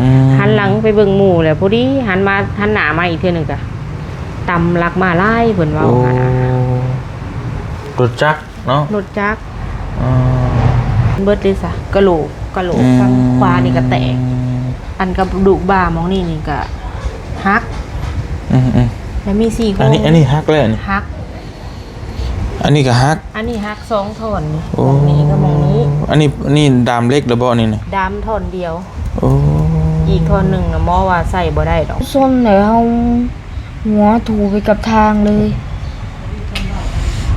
ອືມ ຫັນຫຼັງໄປເບິ່ງໝູ່ ແລ້ວພໍດີຫັນມາ ຫັນໜ້າມາອີກເທື່ອໜຶ່ງກະ ຕຳຫຼັກມາຫຼາຍ ເພິ່ນເວົ້າ ໂອ້ ຫັ້ນນະ ລົດຈັກເນາະ ລົດຈັກ ອໍ ເບິດເລີຍຊະ ກະໂຫຼກ ກະໂຫຼກ ອືມ ທາງຂວານີ້ກະແຕກ ອັນກະດູກບ່າໝ່ອງນີ້ນີ້ກະຫັກ ອືມໆ ແລ້ວມີສີ່ ອັນນີ້ ໂຄງ ອັນນີ້ຫັກແລ້ວນີ້ ຫັກ ອັນນີ້ກະຫັກ ອັນນີ້ຫັກສອງທ່ອນນີ້ ໂອ້ ໝ່ອງນີ້ກັບໝ່ອງນີ້ ອັນນີ້ ອັນນີ້ດາມເຫຼັກແລ້ວບໍ່ນີ້ນະ? ດາມທ່ອນດຽວ ໂອ້ ອີກທ່ອນໜຶ່ງນະ ໝໍວ່າໃຊ້ບໍ່ໄດ້ດອກ ຊົນແລ້ວເຮົາຫົວຖູໄປກັບທາງເລີຍ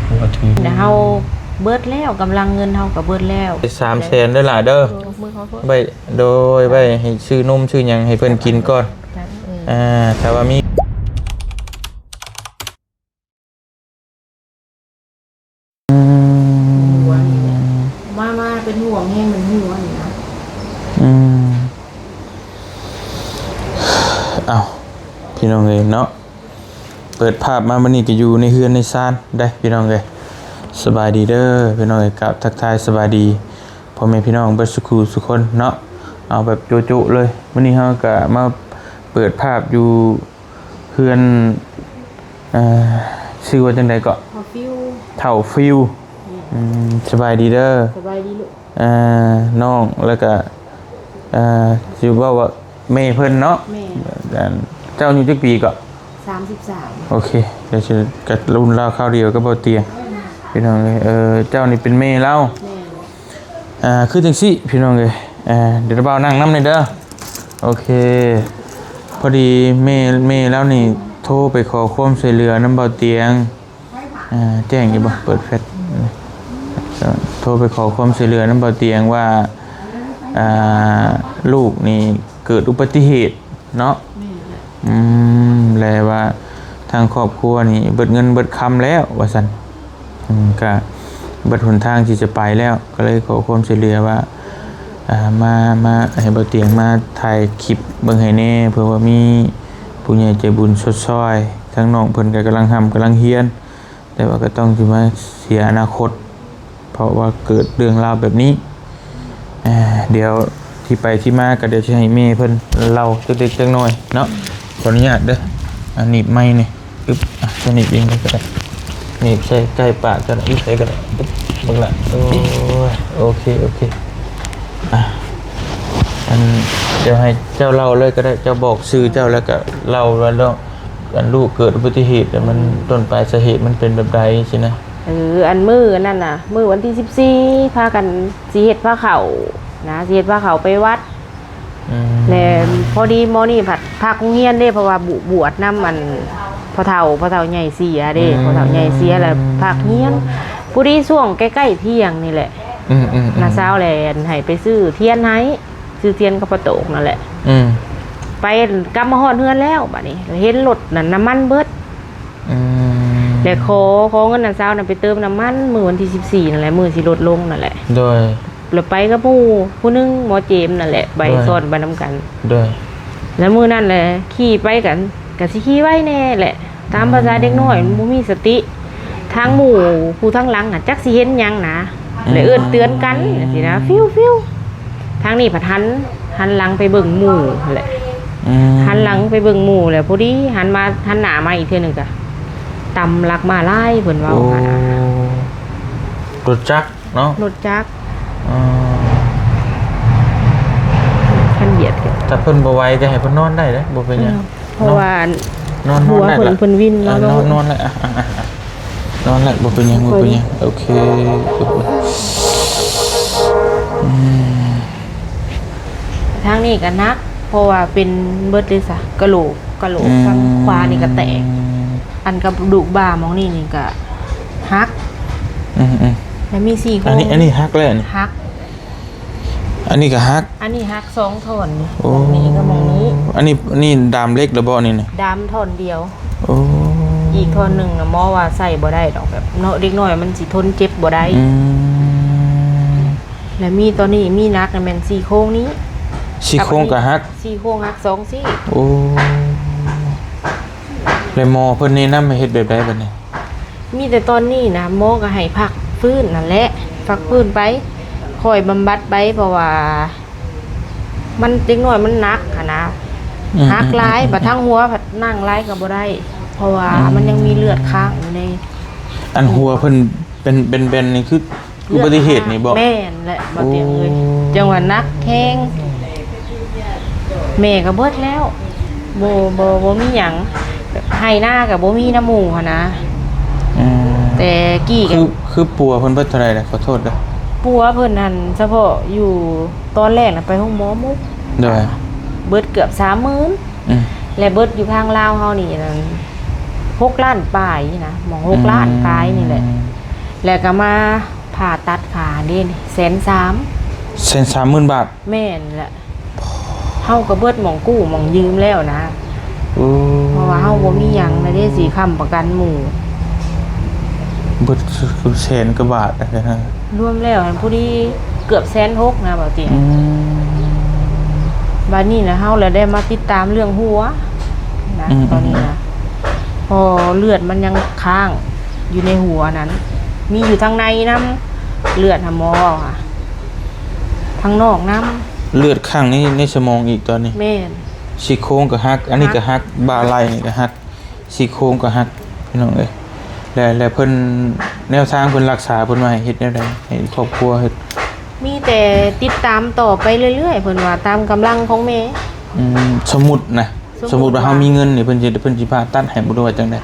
ຫົວຖູ ແລ້ວເຮົາເບິດແລ້ວ ກຳລັງເງິນເຮົາກະເບິດແລ້ວ ສາມແສນເດີຫຼ້າເດີ ເອີ ມືເຮົາໂທດ ໄວ້ ໂດຍ ໄວ້ໃຫ້ຊື້ນົມຊື້ຫຍັງໃຫ້ເພິ່ນກິນກ່ອນ ເອີ ອ່າ ຖ້າວ່າມີ ອືມ ຫົວນີ້ແຫຼະ ມາ ມາເປັນຫ່ວງແຮງ ມັນຫົວນີ້ນະ ອືມ ເອົ້າ ພີ່ນ້ອງເອີຍເນາະ ເປີດພາບມາມື້ນີ້ກະຢູ່ໃນເຮືອນໃນຊານໄດ໋ພີ່ນ້ອງເອີຍ ສະບາຍດີເດີພີ່ນ້ອງເອີຍ ກາບທັກທາຍສະບາຍດີພໍ່ແມ່ພີ່ນ້ອງເບິດສຸຂູສຸຄົນເນາະ ເອົາແບບໂຈະໆເລີຍ ມື້ນີ້ເຮົາກະມາເປີດພາບຢູ່ ເຮືອນ ເອີ ຊື່ວ່າຈັ່ງໃດເກາະ? ທ້າວຟິວ ທ້າວຟິວ ແມ່ນ ອືມ ສະບາຍດີເດີ ສະບາຍດີລູກ ເອີ ນ້ອງ ແລ້ວກະ ເອີ ຊິເວົ້າວ່າແມ່ເພິ່ນເນາະ ແມ່ນ ອັນ ເຈົ້າອາຍຸຈັກປີເກາະ? ສາມສິບສາມ ໂອເຄ ດຽວຊິກະລຸ້ນລາວຄາວດຽວກັບບໍ່ຕຽງ ອືມ ພີ່ນ້ອງເອີຍ ເອີ ເຈົ້ານີ້ເປັນແມ່ລາວ ແມ່ນ ອ່າ ຄືຈັ່ງຊີ້ພີ່ນ້ອງເອີຍ ອ່າ ດຽວບ່າວນັ່ງນຳແດ່ເດີ ໂອເຄ ພໍດີແມ່ ແມ່ລາວນີ້ໂທໄປຂໍຄວາມຊ່ວຍເຫຼືອນຳບ່າວຕຽງ ອ່າ ແຈ້ງຢູ່ບໍ່? ເປີດແຟລັດ ໂທໄປຂໍຄວາມຊ່ວຍເຫຼືອນຳບ່າວຕຽງວ່າ ອ່າ ລູກນີ້ເກີດອຸບັດຕິເຫດເນາະ ແມ່ນແຫຼະ ອືມ ແລະວ່າທາງຄອບຄົວນີ້ເບິດເງິນເບິດຄຳແລ້ວວ່າຊັ້ນ ອືມ ກະເບິດຫົນທາງທີ່ຈະໄປແລ້ວ ກະເລີຍຂໍຄວາມຊ່ວຍເຫຼືອວ່າ ອ່າ ມາ ມາໃຫ້ບ່າວຕຽງມາຖ່າຍຄລິບເບິ່ງໃຫ້ແດ່ ເພື່ອວ່າມີຜູ້ໃຫຍ່ໃຈບຸນຊົດຊ່ອຍ ທາງນ້ອງເພິ່ນກະກຳລັງຮ່ຳກຳລັງຮຽນ ແຕ່ວ່າກະຕ້ອງຊິມາເສຍອະນາຄົດ ເພາະວ່າເກີດເລື່ອງລາວແບບນີ້ ເອີ ດຽວທີ່ໄປທີ່ມາກະດຽວຊິໃຫ້ແມ່ເພິ່ນເລົ່າຈັກເລັກຈັກນ້ອຍເນາະ ຂໍອະນຸຍາດເດີ ອັນໜີບໄມ້ນີ້ ອຶບ ອ່ະ ຈະໜີບເອງເລີຍກະໄດ້ ໜີບໃສ່ໃກ້ປາກກະໄດ້ ອຶບ ໃສ່ກະໄດ້ ອຶບ ເບິ່ງລະ ໂອ້ຍ ໂອເຄ ໂອເຄ ອ່ະ ອັນ ດຽວໃຫ້ເຈົ້າເລົ່າເລີຍກະໄດ້ ເຈົ້າບອກຊື່ເຈົ້າ ແລ້ວກະເລົ່າວ່າເລື່ອງ ອັນລູກເກີດອຸບັດຕິເຫດ ແລ້ວມັນ ອືມ ຕົ້ນປາຍສາເຫດມັນເປັນແບບໃດຊີ້ນະ? ເອີ ອັນມື້ນັ້ນນະ ມື້ວັນທີສິບສີ່ ພາກັນຊິເຮັດພາເຂົ້ານະ ຊິເຮັດພາເຂົ້າໄປວັດ ອືມ ແລະພໍດີໝໍນີ້ພັດພັກໂຮງຮຽນເດ້ ເພາະວ່າບວດນຳອັນພໍ່ເຖົ້າ ພໍ່ເຖົ້າໃຫຍ່ເສຍເດ້ ອືມ ພໍ່ເຖົ້າໃຫຍ່ເສຍແລ້ວພັກຮຽນ ພໍດີຊ່ວງໃກ້ໆທ່ຽງນີ້ແຫຼະ ອືມໆໆ ນ້າສາວແຫຼະໃຫ້ໄປຊື້ທຽນໃຫ້ ຊື້ທຽນກັບຜ້າໂຕກນັ້ນແຫຼະ ອືມ ໄປ ກັບມາຮອດເຮືອນແລ້ວ ບາດນີ້ເຫັນລົດນັ້ນນ້ຳມັນເບິດ ອືມ ແລະຂໍ ຂໍເງິນນ້າສາວນັ້ນໄປເຕີມນ້ຳມັນ ມື້ວັນທີສິບສີ່ນັ້ນແຫຼະ ມື້ຊິລົດລົງນັ້ນແຫຼະ ໂດຍ ແລ້ວໄປກັບໝູ່ຜູ້ໜຶ່ງ ໝໍເຈມນັ້ນແຫຼະ ໄປ ໂດຍ ຊ້ອນໄປນຳກັນ ໂດຍ ແລ້ວມື້ນັ້ນແຫຼະຂີ່ໄປກັນ ກະຊິຂີ່ໄວແດ່ແຫຼະ ຕາມພາສາເດັກນ້ອຍ ອືມ ມັນບໍ່ມີສະຕິ ທາງໝູ່ຜູ້ທາງຫຼັງຫັ້ນຈັກຊິເຫັນຫຍັງນະ ອືມ ແລະເອີ້ນເຕືອນກັນຈັ່ງຊີ້ນະ ຟິວໆ ທາງນີ້ພັດຫັນ ຫັນຫຼັງໄປເບິ່ງໝູ່ຫັ້ນແຫຼະ ອືມ ຫັນຫຼັງໄປເບິ່ງໝູ່ແລ້ວ ພໍດີຫັນມາ ຫັນໜ້າມາອີກເທື່ອໜຶ່ງກະ ຕຳຫຼັກມາຫຼາຍ ເພິ່ນເວົ້າ ໂອ້ ຫັ້ນນະ ລົດຈັກ ເນາະ ລົດຈັກ ອໍ ຄັນບຽດກັນ ຖ້າເພິ່ນບໍ່ໄຫວກະໃຫ້ເພິ່ນນອນໄດ້ເດ້ ບໍ່ເປັນຫຍັງ ອືມ ເພາະວ່າ ນອນ ນອນ ນອນໄດ້ລະ ຫົວເພິ່ນ ເພິ່ນວິນ ເອີ ເນາະ ນອນ ນອນແລ້ວ ອ່ະ ອ່ະ ອ່ະ ນອນແລ້ວ ບໍ່ເປັນຫຍັງ ບໍ່ເປັນຫຍັງ ໂອເຄ ອືມ ທາງນີ້ກະໜັກ ເພາະວ່າເປັນເບິດເລີຍຊະ ກະໂຫຼກ ກະໂຫຼກ ອືມ ທາງຂວານີ້ກະແຕກ ອັນກະດູກບ່າໝ່ອງນີ້ນີ້ກະຫັກ ອືມໆ ແລ້ວມີສີ່ໂຄງ ອັນນີ້ ອັນນີ້ຫັກແລ້ວນີ້ ຫັກ ອັນນີ້ກະຫັກ ອັນນີ້ຫັກສອງທ່ອນນີ້ ໂອ້ ໝ່ອງນີ້ກັບໝ່ອງນີ້ ອັນນີ້ ອັນນີ້ດາມເຫຼັກແລ້ວບໍ່ນີ້ນະ? ດາມທ່ອນດຽວ ໂອ້ ອີກທ່ອນໜຶ່ງນະ ໝໍວ່າໃຊ້ບໍ່ໄດ້ດອກ ແບບເນາະ ເດັກນ້ອຍມັນຊິທົນເຈັບບໍ່ໄດ້ ອືມ ແລ້ວມີຕອນນີ້ມີໜັກນະແມ່ນສີ່ໂຄງນີ້ ສີ່ໂຄງກະຫັກ ສີ່ໂຄງຫັກສອງຊີ້ ໂອ້ ແລ້ວໝໍເພິ່ນແນະນຳໃຫ້ເຮັດແບບໃດບາດນີ້? ມີແຕ່ຕອນນີ້ນະ ໝໍກະໃຫ້ພັກຟື້ນນັ້ນແຫຼະ ພັກຟື້ນໄປ ຄ່ອຍບຳບັດໄປ ເພາະວ່າ ມັນ ເດັກນ້ອຍມັນໜັກຫັ້ນນະ ອືມ ຫັກຫຼາຍ ອືມ ອືມ ບາດທາງຫົວພັດນັ່ງຫຼາຍກໍບໍ່ໄດ້ ເພາະວ່າ ອືມ ມັນຍັງມີເລືອດຄ້າງຢູ່ໃນ ອັນຫົວເພິ່ນເປັນ ເປັນແບນນີ້ຄືອຸບັດຕິເຫດນີ້ບໍ? ແມ່ນແຫຼະ ບໍ່ຕຽງເອີຍ ໂອ້ ຈັ່ງວ່າໜັກແຮງ ແມ່ກໍເບິດແລ້ວ ບໍ່ ບໍ່ ບໍ່ມີຫຍັງ ໄຮ່ນາກໍບໍ່ມີນຳໝູ່ຫັ້ນນະ ອືມ ແຕ່ກີ້ກໍ ຄື ຄືປົວເພິ່ນເບິດເທົ່າໃດລະ? ຂໍໂທດເດີ ປົວເພິ່ນຫັ້ນ ສະເພາະຢູ່ຕອນແລກນະ ໄປໂຮງໝໍມຸກ ໂດຍ ເບິດເກືອບສາມໝື່ນ ອືມ ແລະເບິດຢູ່ທາງລາວເຮົານີ້ນັ້ນ ຫົກລ້ານປາຍນີ້ນະ ໝ່ອງຫົກລ້ານປາຍນີ້ແຫຼະ ອືມ ແລະກໍມາຜ່າຕັດຂາເດ້ນີ້ ແສນສາມ ແສນສາມໝື່ນບາດ ແມ່ນແຫຼະ ເຮົາກໍເບິດໝ່ອງກູ້ໝ່ອງຢືມແລ້ວນະ ໂອ້ ເພາະວ່າເຮົາບໍ່ມີຫຍັງນະເດ້ ຊິຄ້ຳປະກັນໝູ່ ເບິດແສນກວ່າບາດນະ ຮວມແລ້ວຫັ້ນພໍດີເກືອບແສນຫົກນະ ບໍ່ຕຽງ ອືມ ບາດນີ້ນະ ເຮົາລະໄດ້ມາຕິດຕາມເລື່ອງຫົວນະ ອືມ ຕອນນີ້ນະ ເພາະເລືອດມັນຍັງຄ້າງຢູ່ໃນຫົວນັ້ນ ມີຢູ່ທາງໃນນຳ ເລືອດຫາໝໍເວົ້າຫາ ທາງນອກນຳ ເລືອດຂ້າງໃນ ໃນສະໝອງອີກຕອນນີ້ ແມ່ນ ຊີ້ໂຄງກໍຫັກ ອັນນີ້ກໍຫັກ ຫັກ ບ່າໄຫຼ່ນີ້ກໍຫັກ ຊີ້ໂຄງກໍຫັກ ພີ່ນ້ອງເອີຍ ແລະ ແລະເພິ່ນ ແນວທາງເພິ່ນລັກສາ ເພິ່ນວ່າໃຫ້ເຮັດແນວໃດ ໃຫ້ຄອບຄົວເຮັດ? ມີແຕ່ຕິດຕາມຕໍ່ໄປເລື້ອຍໆ ເພິ່ນວ່າຕາມກຳລັງຂອງແມ່ ອືມ ສົມມຸດນະ ສົມມຸດ ສົມມຸດວ່າເຮົາມີເງິນນີ້ ເພິ່ນຊິ ເພິ່ນຊິຜ່າຕັດໃຫ້ບໍ່ ຫຼືວ່າຈັ່ງໃດ?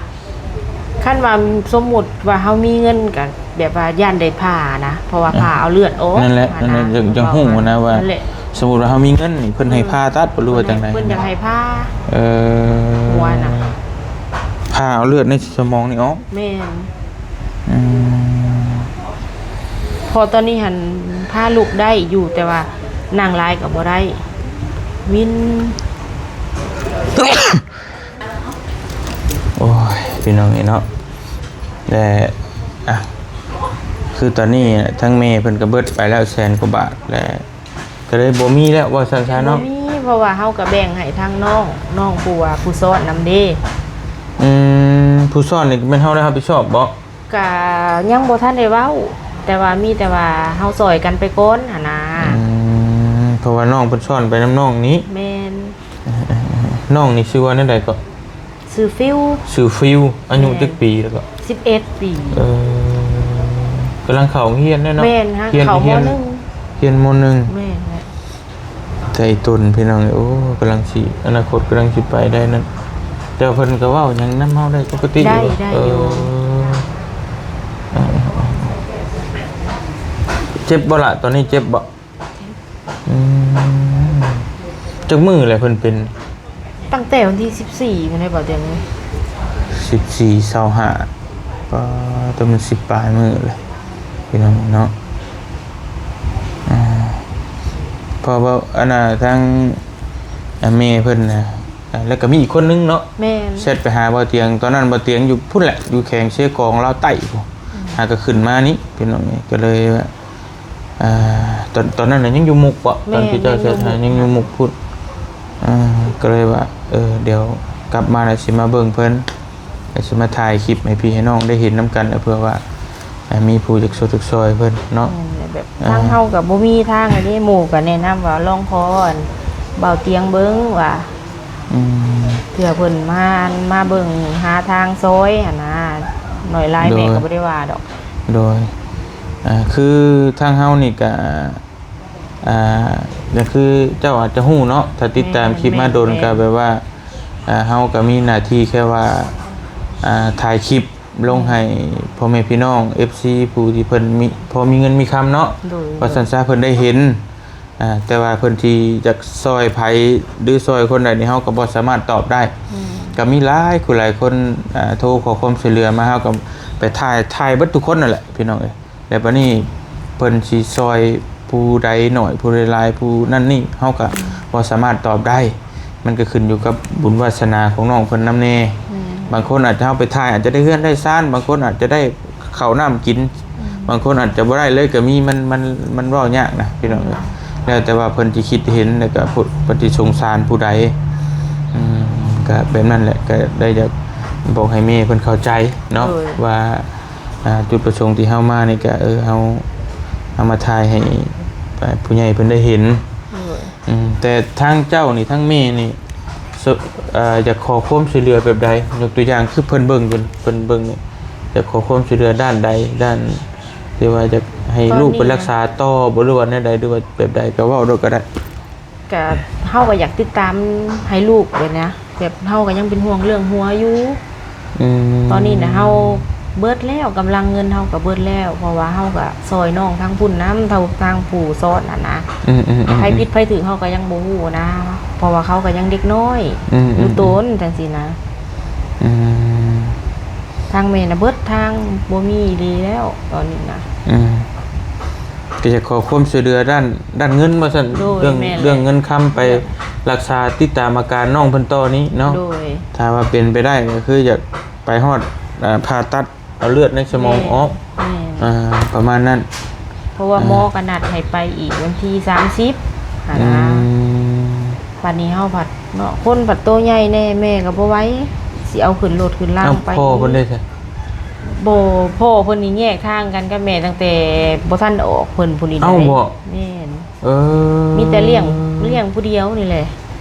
ຄັນວ່າສົມມຸດວ່າເຮົາມີເງິນກໍແບບວ່າຢ້ານໄດ້ຜ່ານະ ເພາະວ່າ ເອີ ຜ່າເອົາເລືອດອອກ ນັ້ນແຫຼະ ນັ້ນແຫຼະ ຢາກ ຢາກຮູ້ຫັ້ນນະວ່າ ນັ້ນແຫຼະ ສົມມຸດວ່າເຮົາມີເງິນນີ້ ເພິ່ນໃຫ້ ເອີ ຜ່າຕັດບໍ່ ຫຼືວ່າຈັ່ງໃດ? ເພິ່ນຢາກໃຫ້ຜ່າ ເອີ ຫົວນະ ຜ່າເອົາເລືອດໃນສະໝອງນີ້ອອກ ແມ່ນ ອືມ ເພາະຕອນນີ້ຫັ້ນພາລຸກໄດ້ຢູ່ ແຕ່ວ່ານັ່ງຫຼາຍກໍບໍ່ໄດ້ ວິນ ໂອ້ຍ ພີ່ນ້ອງເອີຍເນາະ ແລະ ອ່ະ ຄືຕອນນີ້ທາງແມ່ເພິ່ນກໍເບິດໄປແລ້ວແສນກວ່າບາດ ແລະ ກໍເລີຍບໍ່ມີແລ້ວວ່າຊັ້ນຊະເນາະ ບໍ່ມີ ເພາະວ່າເຮົາກໍແບ່ງໃຫ້ທາງນ້ອງ ນ້ອງຜູ້ວ່າຜູ້ສອນນຳເດ້ ອືມ ຜູ້ສອນນີ້ແມ່ນເຮົາໄດ້ຮັບຜິດຊອບບໍ? ກະຍັງບໍ່ທັນໄດ້ເວົ້າ ແຕ່ວ່າມີແຕ່ວ່າເຮົາຊ່ອຍກັນໄປກ່ອນຫັ້ນນາ ອືມ ເພາະວ່ານ້ອງເພິ່ນສອນໄປນຳນ້ອງນີ້ ແມ່ນ ເອີໆໆ ນ້ອງນີ້ຊື່ວ່າແນວໃດເກາະ? ຊື່ຟິວ ຊື່ຟິວ ອາຍຸ ແມ່ນ ຈັກປີແລ້ວເກາະ? ສິບເອັດປີ ເອີ ກຳລັງເຂົ້າໂຮງຮຽນແລ້ວເນາະ ແມ່ນ ຮຽນ ເຂົ້າ ຮຽນ ມໍໜຶ່ງ ຮຽນ ມໍໜຶ່ງ ແມ່ນແຫຼະ ໃຈຕົນພີ່ນ້ອງເອີຍ ໂອ້ ກຳລັງຊິ ອະນາຄົດກຳລັງຊິໄປໄດ້ນັ້ນ ແຕ່ວ່າເພິ່ນກໍເວົ້າຫຍັງນຳເຮົາໄດ້ປົກກະຕິ ໄດ້ ຢູ່ ໄດ້ຢູ່ ເອີ ເອີ ເອີ ເຈັບບໍ່ລະ? ຕອນນີ້ເຈັບບໍ່? ອືມ ຈັກມື້ແລ້ວເພິ່ນເປັນ? ຕັ້ງແຕ່ວັນທີສິບສີ່ພຸ້ນເດ້ ບໍ່ເຕັມ ສິບສີ່ ຊາວຫ້າ ປາ ແຕ່ມັນສິບປາຍມື້ແລ້ວ ພີ່ນ້ອງເນາະ ອ່າ ເພາະວ່າ ອັນນ່າ ທາງ ອ່າ ແມ່ເພິ່ນນະ ອ່າ ແລ້ວກໍມີອີກຄົນໜຶ່ງເນາະ ແມ່ນ ແຊັດໄປຫາບໍ່ຕຽງ ຕອນນັ້ນບໍ່ຕຽງຢູ່ພຸ້ນແຫຼະ ຢູ່ແຂວງເຊກອງ ລາວໃຕ້ພຸ້ນ ອືມ ຫາກໍຂຶ້ນມານີ້ ພີ່ນ້ອງເອີຍ ກໍເລີຍວ່າ ອ່າ ຕອນ ຕອນນັ້ນນະຍັງຢູ່ມຸກເບາະ? ແມ່ນ ຕອນທີ່ເຈົ້າແຊັດຫາ ຍັງຢູ່ມຸກ ຍັງຢູ່ມຸກພຸ້ນ ອ່າ ກໍເລີຍວ່າ ເອີ ດຽວກັບມາແລ້ວຊິມາເບິ່ງເພິ່ນ ແລ້ວຊິມາຖ່າຍຄລິບໃຫ້ພີ່ໃຫ້ນ້ອງໄດ້ເຫັນນຳກັນ ເພື່ອວ່າ ອ່າ ມີຜູ້ຢາກຊ່ວຍທຸກຊ່ອຍເພິ່ນເນາະ ແມ່ນແຫຼະ ແບບ ອ່າ ທາງເຮົາກໍບໍ່ມີທາງອັນນີ້ ໝູ່ກໍແນະນຳວ່າລອງຂໍອັນເບົາຕຽງເບິ່ງວ່າ ອືມ ເພື່ອເພິ່ນມາ ມາເບິ່ງຫາທາງຊ່ອຍຫັ້ນນະ ໜ້ອຍຫຼາຍ ໂດຍ ແມ່ກໍບໍ່ໄດ້ວ່າດອກ ໂດຍ ອ່າ ຄືທາງເຮົານີ້ກະ ອ່າ ກໍຄືເຈົ້າອາດຈະຮູ້ເນາະ ຖ້າຕິດຕາມ ແມ່ນ ຄລິບມາດົນ ແມ່ນ ກໍແບບວ່າ ອ່າ ເຮົາກໍມີໜ້າທີ່ແຄ່ວ່າ ອ່າ ຖ່າຍຄລິບລົງໃຫ້ ອືມ ພໍ່ແມ່ພີ່ນ້ອງ ເອັຟຊີ ຜູ້ທີ່ເພິ່ນມີ ພໍມີເງິນມີຄຳເນາະ ໂດຍ ວ່າຊັ້ນຊະ ເພິ່ນໄດ້ເຫັນ ອ່າ ແຕ່ວ່າເພິ່ນຊິຢາກຊ່ອຍໃຜ ຫຼື ຊ່ອຍຄົນໃດນີ້ ເຮົາກໍບໍ່ສາມາດຕອບໄດ້ ອືມ ກໍມີຫຼາຍ ຫຼາຍຄົນ ອ່າ ໂທຂໍຄວາມຊ່ວຍເຫຼືອມາ ເຮົາກໍໄປຖ່າຍ ຖ່າຍເບິດທຸກຄົນນັ້ນແຫຼະ ພີ່ນ້ອງເອີຍ ແລ້ວບາດນີ້ເພິ່ນຊິຊ່ອຍຜູ້ໃດໜ້ອຍ ຜູ້ໃດຫຼາຍ ຜູ້ນັ້ນນີ້ ເຮົາກະ ອືມ ບໍ່ສາມາດຕອບໄດ້ ມັນກໍຂຶ້ນຢູ່ກັບບຸນວາສະໜາຂອງນ້ອງເພິ່ນນຳແດ່ ແມ່ນ ບາງຄົນອາດຈະ ເຮົາໄປຖ່າຍ ອາດຈະໄດ້ເຮືອນໄດ້ຊານ ບາງຄົນອາດຈະໄດ້ເຂົ້ານ້ຳກິນ ອືມ ບາງຄົນອາດຈະບໍ່ໄດ້ເລີຍກໍມີ ມັນ ມັນ ມັນເວົ້າຍາກນະ ພີ່ນ້ອງເອີຍ ອືມ ແລ້ວແຕ່ວ່າເພິ່ນຊິຄິດເຫັນ ແລ້ວກໍເພິ່ນ ເພິ່ນຊິສົງສານຜູ້ໃດ ອືມ ກໍແບບນັ້ນແຫຼະ ກໍໄດ້ຢາກບອກໃຫ້ແມ່ເພິ່ນເຂົ້າໃຈເນາະ ໂດຍ ວ່າ ອ່າ ຈຸດປະສົງທີ່ເຮົາມານີ້ກະ ເອີ ເຮົາ ເຮົາມາຖ່າຍໃຫ້ ອ່າ ຜູ້ໃຫຍ່ເພິ່ນໄດ້ເຫັນ ໂດຍ ອືມ ແຕ່ທາງເຈົ້ານີ້ ທາງແມ່ນີ້ ສ- ເອີ່ ຢາກຂໍຄວາມຊ່ວຍເຫຼືອແບບໃດ? ຍົກຕົວຢ່າງຄືເພິ່ນເບິ່ງຢູ່ ເພິ່ນເບິ່ງນີ້ ຢາກຂໍຄວາມຊ່ວຍເຫຼືອດ້ານໃດ? ດ້ານທີ່ວ່າຢາກໃຫ້ລູກໄປ ຕອນນີ້ ໄປລັກສາຕໍ່ບໍ່ ຫຼືວ່າແນວໃດ ຫຼືວ່າແບບໃດ ກໍເວົ້າໂລດກໍໄດ້. ກະເຮົາກໍຢາກຕິດຕາມໃຫ້ລູກແບບນີ້ນະ ແບບເຮົາກໍຍັງເປັນຫ່ວງເລື່ອງຫົວຢູ່. ອືມ ຕອນນີ້ນະເຮົາເບິດແລ້ວ ກຳລັງເງິນເຮົາກໍເບິດແລ້ວ ເພາະວ່າເຮົາກໍຊ່ອຍນ້ອງທາງພຸ້ນນຳ ເທົ່າທາງຜູ້ສອນຫັ້ນນະ. ອືມໆໆໆ ໃຜຜິດໃຜຖືກເຮົາກໍຍັງບໍ່ຮູ້ນະ ເພາະວ່າເຂົາກໍຍັງເດັກນ້ອຍ ອືມໆໆ ຢູ່ໂຕນຈັ່ງຊີ້ນະ. ອືມ ທາງແມ່ນະເບິດທາງ ບໍ່ມີອີ່ຫຼີແລ້ວຕອນນີ້ນະ. ອືມ ກໍຢາກຂໍຄວາມຊ່ວຍເຫຼືອດ້ານ ດ້ານເງິນວ່າຊັ້ນ. ໂດຍ ເລື່ອງ ແມ່ນແຫຼະ ເລື່ອງເງິນຄຳໄປ ເລື່ອງ ລັກສາ ຕິດຕາມອາການນ້ອງເພິ່ນຕໍ່ນີ້ເນາະ. ໂດຍ ຖ້າວ່າເປັນໄປໄດ້ກໍຄືຢາກໄປຮອດ ເອີ່ ຜ່າຕັດເອົາເລືອດໃນສະໝອງອອກ. ແມ່ນ ແມ່ນ ອ່າ ປະມານນັ້ນ. ເພາະວ່າ ອ່າ ໝໍກໍນັດໃຫ້ໄປອີກວັນທີສາມສິບຫັ້ນນະ. ອືມ ບັດນີ້ເຮົາພັດເນາະ ຄົນພັດໂຕໃຫຍ່ແດ່ ແມ່ກໍບໍ່ໄຫວ ຊິເອົາຂຶ້ນລົດຂຶ້ນລາງໄປ. ເອົ້າ ພໍ່ເພິ່ນເດ້ຊະ? ບໍ່ ພໍ່ເພິ່ນນີ້ແຍກທາງກັນກັບແມ່ຕັ້ງແຕ່ບໍ່ທັນອອກເພິ່ນພຸ້ນນີ້. ເອົ້າ ໄດ໋ ບໍ່? ແມ່ນ ເອີ ມີແຕ່ລ້ຽງ ລ້ຽງຜູ້ດຽວນີ້ແຫຼະ.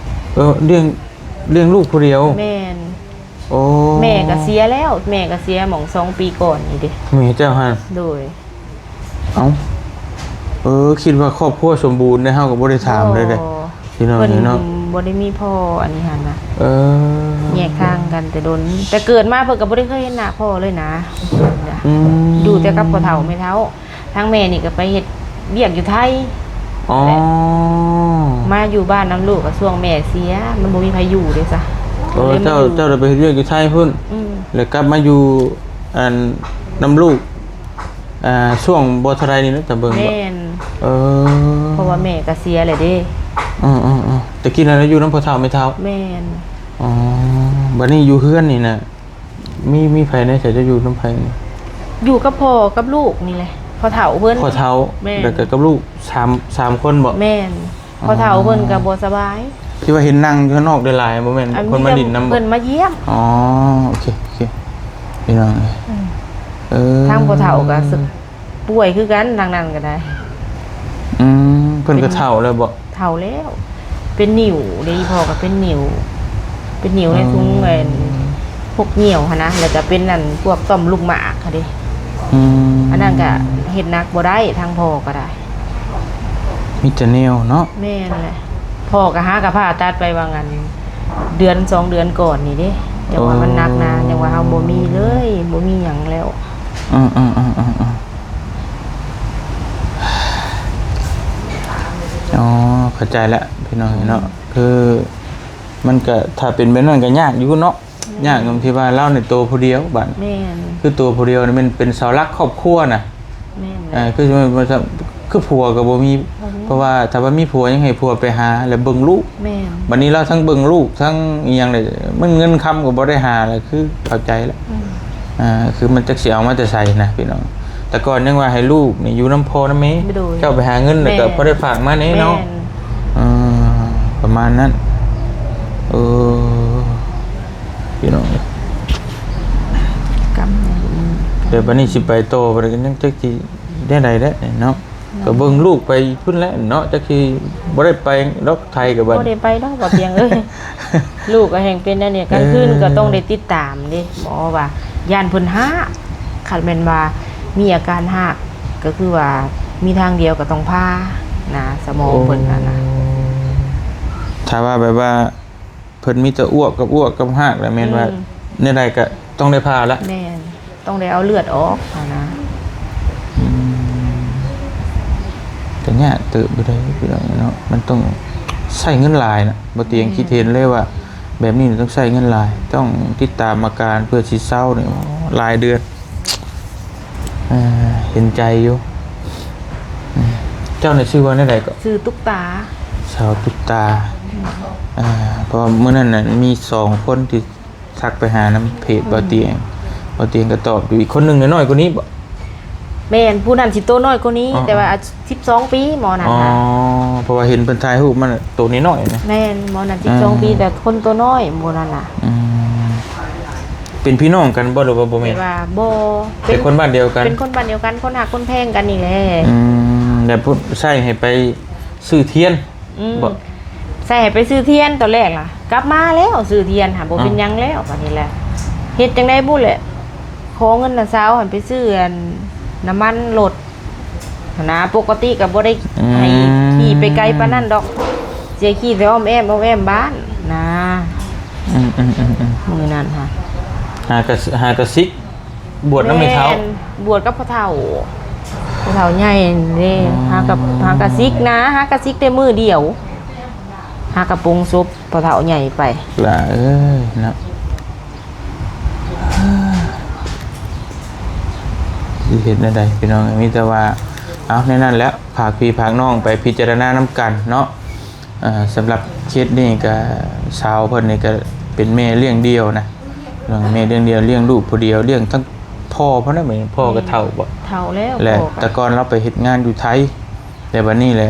ເອີ ລ້ຽງ ລ້ຽງລູກຜູ້ດຽວ. ແມ່ນ ໂອ້ ແມ່ກໍເສຍແລ້ວ ແມ່ກໍເສຍໝ່ອງສອງປີກ່ອນນີ້ເດ້ ແມ່ເຈົ້າຫັ້ນ. ໂດຍ ເອົ້າ ເອີ ຄິດວ່າຄອບຄົວສົມບູນເດ້ ເຮົາກໍບໍ່ໄດ້ຖາມເລີຍເດ້ ບໍ່ ພີ່ນ້ອງເນາະ. ເພິ່ນບໍ່ໄດ້ມີພໍ່ອັນນີ້ຫັ້ນນະ. ເອີ ແຍກທາງກັນແຕ່ດົນ ແຕ່ເກີດມາເພິ່ນກໍບໍ່ໄດ້ເຄີຍເຫັນໜ້າພໍ່ເລີຍນະ. ອືມ ຢູ່ແຕ່ກັບພໍ່ເຖົ້ແມ່ເຖົ້າ. ທາງແມ່ນີ້ກໍໄປເຮັດວຽກຢູ່ໄທ. ອໍ ແລະ ມາຢູ່ບ້ານນຳລູກ ກໍຊ່ວງແມ່ເສຍ ມັນບໍ່ມີໃຜຢູ່ເດ້ຊະ. ເອີ ກໍເລີຍມາ ເຈົ້າ ຢູ່ ເຈົ້າໄດ້ໄປເຮັດວຽກຢູ່ໄທພຸ້ນ. ອືມ ແລ້ວກັບມາຢູ່ ອັນ ນຳລູກ ອ່າ ຊ່ວງບໍ່ເທົ່າໃດນີ້ນະ ຕາເບິ່ງ. ແມ່ນ ເອີ ເພາະວ່າແມ່ກໍເສຍແລ້ວເດ້. ເອີໆໆ ແຕ່ກີ້ນັ້ນລາວຢູ່ນຳພໍ່ເຖົ້າແມ່ເຖົ້າ. ແມ່ນ ອໍ ບັດນີ້ຢູ່ເຮືອນນີ້ນະ ມີ ມີໃຜແດ່ ເຈົ້າຢູ່ນຳໃຜນີ້? ຢູ່ກັບພໍ່ກັບລູກນີ້ແຫຼະ ພໍ່ເຖົ້າເພິ່ນ. ພໍ່ເຖົ້າ ແມ່ນ ແລ້ວກໍກັບລູກ ສາມ ສາມຄົນບໍ? ແມ່ນ ພໍ່ເຖົ້າເພິ່ນກໍບໍ່ສະບາຍ. ທີ່ວ່າເຫັນນັ່ງຢູ່ຂ້າງນອກຫຼາຍໆ ບໍ່ແມ່ນ ອັນ ຄົນມາຫຼິ້ນນຳບໍ? ເພິ່ນມາຢ້ຽມ. ອໍ ໂອເຄ ໂອເຄ ພີ່ນ້ອງເອີຍ. ອືມ ເອີ ທາງພໍ່ເຖົ້າກໍ ປ່ວຍຄືກັນ ທາງນັ້ນກໍໄດ້. ອືມ ເພິ່ນກໍເຖົ້າແລ້ວບໍ? ເຖົ້າແລ້ວ ເປັນໜິ້ວເດ້ ອີ່ພໍ່ກໍເປັນໜິ້ວ ເປັນໜິ້ວໃນ ອໍ ທຸງ ອັນ ພວກຍ່ຽວຫັ້ນນະ ແລ້ວກໍເປັນ ອັນ ພວກຕ່ອມລູກໝາກຫັ້ນເດ້. ອືມ ອັນນັ້ນກໍເຮັດໜັກບໍ່ໄດ້ ທາງພໍ່ກໍໄດ້ ມີແຕ່ແນວເນາະ. ແມ່ນແຫຼະ ພໍ່ກໍຫາກໍຜ່າຕັດໄປວ່າງ ອັນ ເດືອນສອງເດືອນກ່ອນນີ້ເດ້ ຈັ່ງວ່າມັນໜັກນະ ອໍ ຈັ່ງວ່າເຮົາບໍ່ມີເລີຍ ບໍ່ມີຫຍັງແລ້ວ. ອືມໆໆໆໆ ອໍ ເຂົ້າໃຈແລ້ວພີ່ນ້ອງເນາະ. ອືມ ຄືມັນກະ ຖ້າເປັນແບບນັ້ນກະຍາກຢູ່ເນາະ. ແມ່ນ ຍາກຕົງທີ່ວ່າລາວນີ້ໂຕຜູ້ດຽວບາດ. ແມ່ນ ຄືໂຕຜູ້ດຽວນີ້ແມ່ນເປັນເສົາຫຼັກຄອບຄົວນະ. ແມ່ນ ເອີ ຄື ຄືຜົວກໍບໍ່ມີ ບໍ່ມີ ເພາະວ່າຖ້າວ່າມີຜົວຍັງໃຫ້ຜົວໄປຫາ ແລະເບິ່ງລູກ. ແມ່ນ ບັດນີ້ລາວທັງເບິ່ງລູກ ທັງອີ່ຫຍັງນີ້ ມັນເງິນຄຳກໍບໍ່ໄດ້ຫາ ແລ້ວຄືເຂົ້າໃຈແລ້ວ. ອືມ ອ່າ ຄືມັນຈັກຊິເອົາມາແຕ່ໃສນະພີ່ນ້ອງ. ແຕ່ກ່ອນຍັງວ່າໃຫ້ລູກນີ້ຢູ່ນຳພໍ່ນຳແມ່ ໂດຍ ເຈົ້າໄປຫາເງິນແລ້ວກໍ ແມ່ນ ພໍໄດ້ຝາກມາແດ່ເນາະ. ແມ່ນ ເອີ ປະມານນັ້ນ. ເອີ ພີ່ນ້ອງເອີຍ ກຳ ແຕ່ບັດນີ້ຊິໄປຕໍ່ ບັດນີ້ກໍຍັງຈັກຊິແນວໃດແຫຼະເນາະ. ເນາະ ກໍເບິ່ງລູກໄປພຸ້ນແຫຼະເນາະ ຈັກຊິບໍ່ໄດ້ໄປດອກໄທກໍບັດ ບໍ່ໄດ້ໄປດອກ ບໍ່ຕຽງເອີຍ. ລູກກໍແຮ່ງເປັນແນວນີ້ ກາງຄືນກໍ ເອີ ຕ້ອງໄດ້ຕິດຕາມເດ້ ໝໍວ່າຢ້ານເພິ່ນຮາກ ຄັນແມ່ນວ່າມີອາການຮາກ ກໍຄືວ່າມີທາງດຽວກໍຕ້ອງຜ່ານະ ສະໝອງເພິ່ນຫັ້ນນະ. ໂອ້ ຖ້າວ່າແບບວ່າ ເພິ່ນມີແຕ່ອ້ວກກັບອ້ວກກັບຮາກ ແລ້ວແມ່ນວ່າ ອືມ ແນວໃດກໍຕ້ອງໄດ້ຜ່າລະ. ແມ່ນ ຕ້ອງໄດ້ເອົາເລືອດອອກຫັ້ນນະ. ອືມ ກໍຍາກເຕີບຢູ່ເດ້ພີ່ນ້ອງເນາະ ມັນຕ້ອງໃຊ້ເງິນຫຼາຍນະ. ບໍ່ຕຽງ ແມ່ນ ຄິດເຫັນເລີຍວ່າ ແບບນີ້ຕ້ອງໃຊ້ເງິນຫຼາຍ ຕ້ອງຕິດຕາມອາການເພື່ອຊິເຊົານີ້ ໂອ້ ຫຼາຍເດືອນ. ເອີ ເຫັນໃຈຢູ່. ອືມ ເຈົ້ານີ້ຊື່ວ່າແນວໃດກໍ? ຊື່ຕຸກຕາ. ສາວຕຸກຕາ. ອືມ ອ່າ ເພາະວ່າມື້ນັ້ນນະ ມີສອງຄົນທີ່ທັກໄປຫານຳເພຈ ອືມ ບ່າວຕຽງ ບ່າວຕຽງກໍຕອບຢູ່. ອີກຄົນໜຶ່ງນ້ອຍກວ່ານີ້ບໍ? ແມ່ນ ຜູ້ນັ້ນຊິໂຕນ້ອຍກວ່ານີ້ ອໍ ແຕ່ວ່າອາຍຸສິບສອງປີ ໝໍນັ້ນ. ອໍ ນະ ເພາະວ່າເຫັນເພິ່ນຖ່າຍຮູບມາໂຕນ້ອຍໆນະ. ແມ່ນ ໝໍນັ້ນສິບສອງປີ ອືມ ແຕ່ຄົນໂຕນ້ອຍ ໝໍນັ້ນນະ. ອືມ ເປັນພີ່ນ້ອງກັນບໍ ຫຼືວ່າບໍ່ແມ່ນ? ແຕ່ວ່າບໍ່ ເປັນ ເປັນຄົນບ້ານດຽວກັນ. ເປັນຄົນບ້ານດຽວກັນ ຄົນຮັກຄົນແພງກັນນີ້ແຫຼະ. ອືມ ແລ້ວຜູ້ໃຊ້ໃຫ້ໄປຊື້ທຽນ ອືມ ບໍ? ໃສ່ໃຫ້ໄປຊື້ທຽນຕອນແລກລະ ກັບມາແລ້ວຊື້ທຽນຫາ ບໍ່ເປັນຫຍັງແລ້ວ ບາດນີ້ແຫຼະ ເຮັດຈັ່ງໃດບຸແຫຼະ ຂໍເງິນນ້າສາວຫັ້ນໄປຊື້ອັນ ນ້ຳມັນລົດຫັ້ນນະ ປົກກະຕິກໍບໍ່ໄດ້ໃຫ້ຂີ່ໄປໄກປານນັ້ນດອກ ເສຍຂີ່ແຕ່ອ້ອມແອ້ມ ອ້ອມແອ້ມບ້ານນະ ອືມໆໆໆ ມື້ນັ້ນຫາ ຫາກະ ຫາກະສິກ ບວດນຳແມ່ເຖົ້າ ແມ່ນ ບວດກັບພໍ່ເຖົ້າ ພໍ່ເຖົ້າໃຫຍ່ເດ້ ອໍ ຫາກະ ຫາກະສິກນະ ຫາກະສິກແຕ່ມື້ດຽວ ຫາກະປົງສົບພໍ່ເຖົ້າໃຫຍ່ໄປ ຫຼ້າເອີຍເນາະ ຊິເຮັດແນວໃດພີ່ນ້ອງ ມີແຕ່ວ່າ ເອົາ ແນວນັ້ນແຫຼະ ຝາກພີ່ຝາກນ້ອງໄປພິຈາລະນານຳກັນເນາະ. ອ່າ ສຳລັບເຄສນີ້ກະ ສາວເພິ່ນນີ້ກະເປັນແມ່ລ້ຽງດ່ຽວນະ ແມ່ລ້ຽງດ່ຽວ ລ້ຽງລູກຜູ້ດຽວ ລ້ຽງທັງພໍ່ເພິ່ນນະ ແມ່ນ ພໍ່ກໍເຖົ້າບໍ ເຖົ້າແລ້ວ ແລະ ພໍ່ກໍ ແຕ່ກ່ອນລາວໄປເຮັດງານຢູ່ໄທ ແຕ່ບັດນີ້ແຫຼະ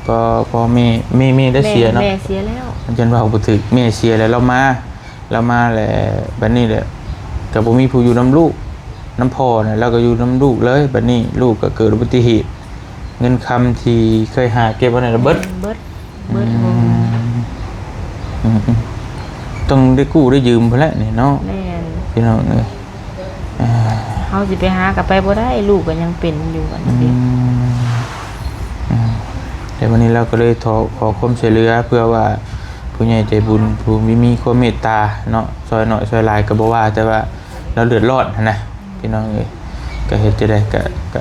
ພໍ່ ພໍ່ແມ່ ແມ່ ແມ່ໄດ້ເສຍເນາະ ແມ່ເສຍແລ້ວ ຈະເວົ້າບໍ່ຖືກ ແມ່ເສຍແລ້ວລາວມາ ລາວມາແລ້ວ ບັດນີ້ແຫຼະ ກໍບໍ່ມີຜູ້ຢູ່ນຳລູກ ນຳພໍ່ນະ ລາວກໍຢູ່ນຳລູກເລີຍ ບັດນີ້ລູກກໍເກີດອຸບັດຕິເຫດ ເງິນຄຳທີ່ເຄີຍຫາເກັບໄວ້ນັ້ນລະເບິດ ເບິດ ເບິດ ອືມ ອືມໆ ຕ້ອງໄດ້ກູ້ໄດ້ຢືມພຸ້ນແຫຼະນີ້ເນາະ ແມ່ນ ພີ່ນ້ອງເອີຍ ອ່າ ເຮົາຊິໄປຫາກໍໄປບໍ່ໄດ້ ລູກກໍຍັງເປັນຢູ່ ອືມ ອືມ ແຕ່ວັນນີ້ລາວກໍເລີຍຂໍ ຂໍຄວາມຊ່ວຍເຫຼືອ ເພື່ອວ່າຜູ້ໃຫຍ່ໃຈບຸນ ຜູ້ມີ ມີຄວາມເມດຕາເນາະ ຊ່ອຍໜ້ອຍຊ່ອຍຫຼາຍກໍບໍ່ວ່າ ແຕ່ວ່າລາວເດືອດຮ້ອນຫັ້ນນະ ພີ່ນ້ອງເອີຍ ກໍເຮັດຈັ່ງໃດ ກໍ ກໍ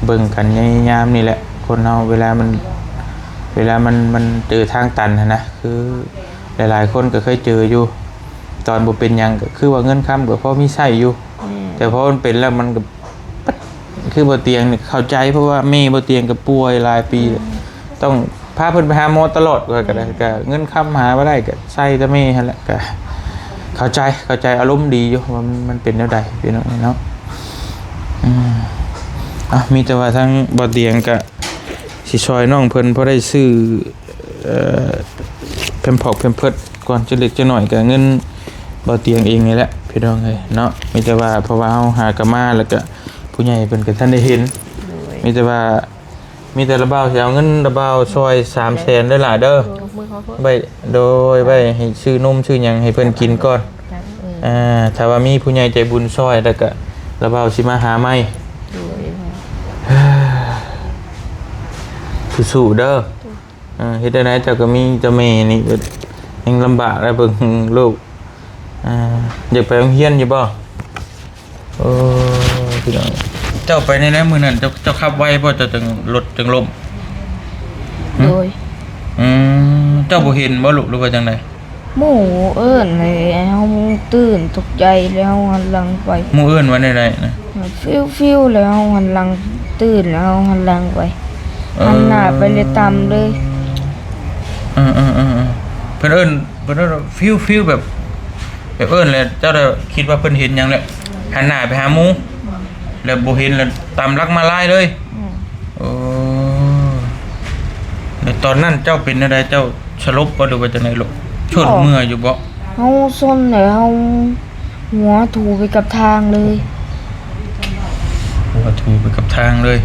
ເບິ່ງກັນໃນຍາມນີ້ແຫຼະ ຄົນເຮົາເວລາມັນ ເວລາມັນ ມັນເຈີທາງຕັນຫັ້ນນະ ຄືຫຼາຍໆຄົນກໍເຄີຍເຈີຢູ່ ຕອນບໍ່ເປັນຫຍັງກໍຄືວ່າເງິນຄຳກໍພໍມີໃຊ້ຢູ່ ແມ່ນ ແຕ່ພໍມັນເປັນແລ້ວມັນກໍ ຄືບໍ່ຕຽງນີ້ເຂົ້າໃຈ ເພາະວ່າແມ່ບໍ່ຕຽງກໍປ່ວຍຫຼາຍປີ ອືມ ຕ້ອງພາເພິ່ນໄປຫາໝໍຕະຫຼອດ ຂ້ອຍກໍໄດ້ ອືມ ກໍເງິນຄຳຫາບໍ່ໄດ້ ກໍໃຊ້ແຕ່ແມ່ຫັ້ນແຫຼະ ກໍເຂົ້າໃຈ ເຂົ້າໃຈ ອາລົມດີຢູ່ວ່າມັນ ມັນເປັນແນວໃດ ພີ່ນ້ອງເນາະ ອືມ ອ່ະ ມີແຕ່ວ່າທາງບໍ່ຕຽງກໍຊິຊ່ອຍນ້ອງເພິ່ນພໍໄດ້ຊື້ ເອີ ແພມພອກແພມເພີດກ່ອນ ຈັກເລັກຈັກໜ້ອຍ ກໍເງິນບໍ່ຕຽງເອງນີ້ແຫຼະ ພີ່ນ້ອງເອີຍເນາະ ມີແຕ່ວ່າ ເພາະວ່າເຮົາຫາກໍມາ ແລ້ວກໍຜູ້ໃຫຍ່ເພິ່ນກໍທັນໄດ້ເຫັນ ໂດຍ ມີແຕ່ວ່າ ມີແຕ່ລະບ່າວຊິເອົາເງິນລະບ່າວຊ່ອຍສາມແສນເດີຫຼ້າເດີ ໂດຍ ໄວ້ ໂດຍ ໄວ້ໃຫ້ຊື້ນົມຊື້ຫຍັງໃຫ້ເພິ່ນກິນກ່ອນ ເອີ ອ່າ ຖ້າວ່າມີຜູ້ໃຫຍ່ໃຈບຸນຊ່ອຍ ແລ້ວກະລະບ່າວຊິມາຫາໃໝ່ ໂດຍ ສູ້ໆເດີ ໂດຍ ອ່າ ເຮັດແນວໃດເຈົ້າກໍມີແຕ່ແມ່ນີ້ ແມ່ນລຳບາກແລ້ວເບິ່ງລູກ ອ່າ ຢາກໄປໂຮງຮຽນຢູ່ບໍ່? ໂອ້ ພີ່ນ້ອງ ເຈົ້າໄປໃນໃນມື້ນັ້ນ ເຈົ້າ ເຈົ້າຂັບໄວບໍ່? ເຈົ້າຈຶ່ງ ລົດຈຶ່ງລົ້ມ? ໂດຍ ອືມ ເຈົ້າບໍ່ເຫັນບໍ່ລູກ ຫຼືວ່າຈັ່ງໃດ? ໝູ່ເອີ້ນແລ້ວເຮົາຕື່ນຕົກໃຈ ແລ້ວເຮົາຫັນຫຼັງໄປ ໝູ່ເອີ້ນວ່າແນວໃດນະ? ຟິວໆ ແລ້ວເຮົາຫັນຫຼັງຕື່ນ ແລ້ວເຮົາຫັນຫຼັງໄປ ເອີ ຫັນໜ້າໄປແລ້ວຕຳເລີຍ ເອີໆໆໆ ເພິ່ນເອີ້ນ ເພິ່ນເອີ້ນ ຟິວໆ ແບບ ແບບເອີ້ນແລ້ວ ເຈົ້າໄດ້ຄິດວ່າເພິ່ນເຫັນຫຍັງແລ້ວ ຫັນໜ້າໄປຫາໝູ່ ແລ້ວບໍ່ເຫັນ ແລ້ວຕາມຫຼັງມາລາຍເລີຍ ອືມ ໂອ້ ແລ້ວຕອນນັ້ນເຈົ້າເປັນແນວໃດ? ເຈົ້າສະຫຼົບບໍ່ ຫຼືວ່າຈັ່ງໃດລູກ? ຊົນເມື່ອຢູ່ບໍ່? ເຮົາຊົນແລ້ວ ເຮົາຫົວຖູໄປກັບທາງເລີຍ ຫົວຖູໄປກັບທາງເລີຍ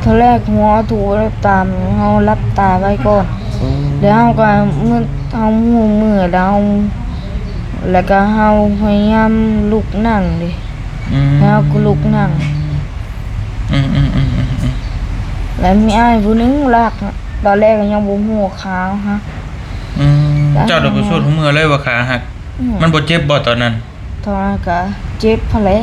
ຕອນແລກຫົວຖູແລ້ວຕາມ ເຮົາຫຼັບຕາໄວ້ກ່ອນ ໂອ້ ແລ້ວເຮົາກໍມືດ ເຮົາຮູ້ເມື່ອແລ້ວ ແລ້ວກໍເຮົາພະຍາຍາມລຸກນັ່ງເດ້ ອືມ ແລ້ວກໍລຸກນັ່ງ ອືມໆໆໆໆ ແລ້ວມີອ້າຍຜູ້ໜຶ່ງລາກ ຕອນແລກກໍຍັງບໍ່ຮູ້ວ່າຂາເຮົາຫັກ ອືມ ແລ້ວ ເຈົ້າໄດ້ປະສູດຮູ້ເມື່ອເລີຍວ່າຂາຫັກ ອືມ ມັນບໍ່ເຈັບບໍ່ຕອນນັ້ນ? ຕອນນັ້ນກະເຈັບຫັ້ນແຫຼະ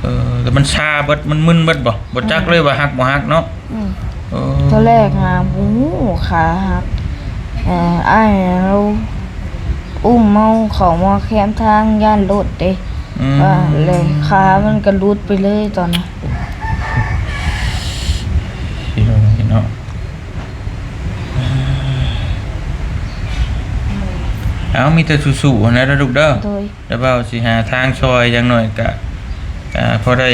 ເອີ ແຕ່ມັນຊາເບິດ ມັນມຶນເບິດບໍ່? ບໍ່ຈັກເລີຍວ່າຫັກບໍ່ຫັກເນາະ ອືມ ເອີ ຕອນແລກຫາບໍ່ຮູ້ຂາຫັກ ເອີ ອ້າຍເຮົາອຸ້ມເຮົາເຂົ້າມາແຄມທາງ ຢ້ານລົດເດ້ ອືມ ວ່າແລ້ວຂາມັນກະຫຼຸດໄປເລີຍຕອນນັ້ນ ພີ່ນ້ອງເນາະ ເອົາ ມີແຕ່ສູ້ໆຫັ້ນແຫຼະເດີລູກເດີ ໂດຍ ແລ້ວເວົ້າຊິຫາທາງຊ່ອຍ ຢ່າງໜ້ອຍກະ ອ່າ ພໍໄດ້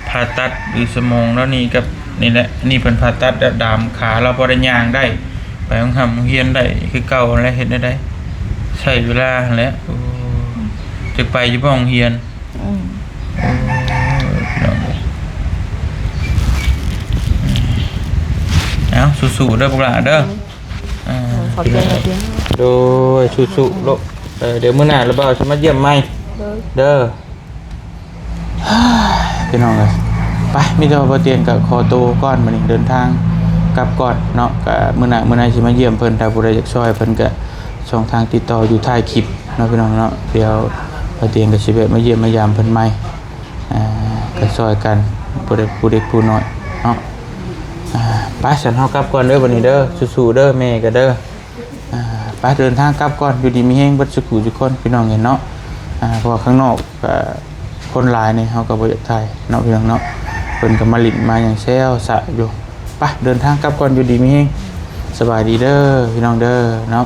ຜ່າຕັດ ຫຼື ສະໝອງແນວນີ້ກັບ ນີ້ແຫຼະ ອັນນີ້ເພິ່ນຜ່າຕັດແລ້ວ ດາມຂາລາວ ພໍໄດ້ຍ່າງໄດ້ ໄປໂຮງຮ່ຳໂຮງຮຽນໄດ້ຄືເກົ່າຫັ້ນແຫຼະ ເຮັດແນວໃດ ໃຊ້ເວລາຫັ້ນແຫຼະ ໂອ້ ຈັກໄປຢູ່ບໍ່ໂຮງຮຽນ? ອືມ ໂອ້ ພີ່ນ້ອງເອີຍ ເອົາ ສູ້ໆເດີພວກຫຼ້າເດີ ອ່າ ຂອບໃຈຫຼາຍເດີ. ໂດຍ ສູ້ໆລູກ. ເອີ ດຽວມື້ໜ້າລະບ່າວຊິມາຢ້ຽມໃໝ່. ໂດຍ ເດີ. ພີ່ນ້ອງເອີຍ ໄປ ມີແຕ່ວ່າບ່າວຕຽງກໍຂໍໂຕກ່ອນ ມື້ນີ້ເດີນທາງກັບກ່ອນເນາະ. ກໍມື້ໜ້າມື້ໃນຊິມາຢ້ຽມເພິ່ນ ຖ້າຜູ້ໃດຢາກຊ່ອຍເພິ່ນກໍຊ່ອງທາງຕິດຕໍ່ຢູ່ທ້າຍຄລິບເນາະ ພີ່ນ້ອງເນາະ. ດຽວບ່າວຕຽງກໍຊິແວະມາຢ້ຽມມາຢາມເພິ່ນໃໝ່. ອ່າ ກໍຊ່ອຍກັນ ຜູ້ເລັກຜູ້ເດັກຜູ້ນ້ອຍເນາະ. ອ່າ ໄປ ຊັ້ນເຮົາກັບກ່ອນເດີບັດນີ້ເດີ. ສູ້ໆເດີ ແມ່ກໍເດີ. ອ່າ ໄປ ເດີນທາງກັບກ່ອນ. ຢູ່ດີມີແຮງເບິດສຸຂູສຸຄົນ ພີ່ນ້ອງເອີຍເນາະ. ອ່າ ເພາະວ່າຂ້າງນອກກໍຄົນຫຼາຍນີ້ ເຮົາກໍບໍ່ຢາກຖ່າຍເນາະ ພີ່ນ້ອງເນາະ. ເພິ່ນກໍມາຫຼິ້ນມາຫຍັງແຊວສະຢູ່. ໄປ ເດີນທາງກັບກ່ອນ. ຢູ່ດີມີແຮງ. ສະບາຍດີເດີ ພີ່ນ້ອງເດີເນາະ.